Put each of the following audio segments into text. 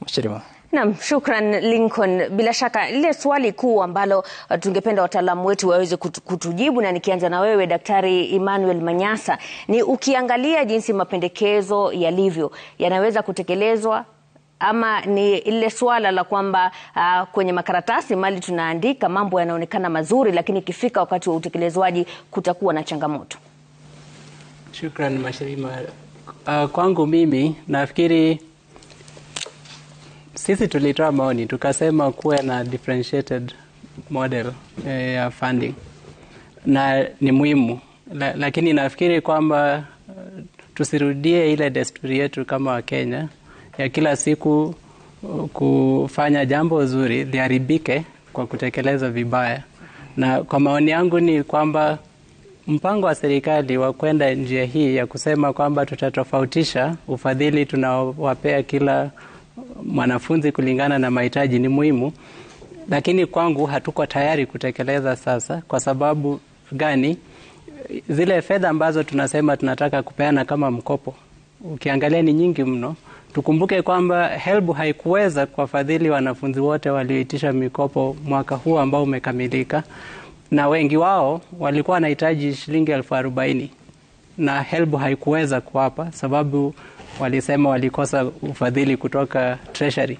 Shirima. Naam, shukran Lincoln. Bila shaka lile swali kuu ambalo tungependa wataalamu wetu waweze kutujibu, na nikianza na wewe Daktari Emmanuel Manyasa, ni ukiangalia jinsi mapendekezo yalivyo, yanaweza kutekelezwa ama ni ile swala la kwamba kwenye makaratasi mali tunaandika mambo yanaonekana mazuri, lakini ikifika wakati wa utekelezwaji kutakuwa na changamoto? Shukran Mashirima. Kwangu mimi nafikiri sisi tulitoa maoni tukasema kuwe na differentiated model ya funding na ni muhimu, lakini nafikiri kwamba tusirudie ile desturi yetu kama Wakenya ya kila siku kufanya jambo zuri liharibike kwa kutekeleza vibaya. Na kwa maoni yangu ni kwamba mpango wa serikali wa kwenda njia hii ya kusema kwamba tutatofautisha ufadhili tunaowapea kila mwanafunzi kulingana na mahitaji ni muhimu, lakini kwangu hatuko tayari kutekeleza sasa. Kwa sababu gani? Zile fedha ambazo tunasema tunataka kupeana kama mkopo, ukiangalia ni nyingi mno. Tukumbuke kwamba HELB haikuweza kuwafadhili wanafunzi wote walioitisha mikopo mwaka huu ambao umekamilika, na wengi wao walikuwa wanahitaji shilingi 40,000 na HELB haikuweza kuwapa sababu walisema walikosa ufadhili kutoka Treasury.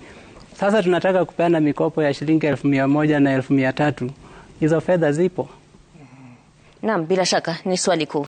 Sasa tunataka kupeana mikopo ya shilingi 100,000 na 300,000. Hizo fedha zipo? Naam, bila shaka ni swali kuu.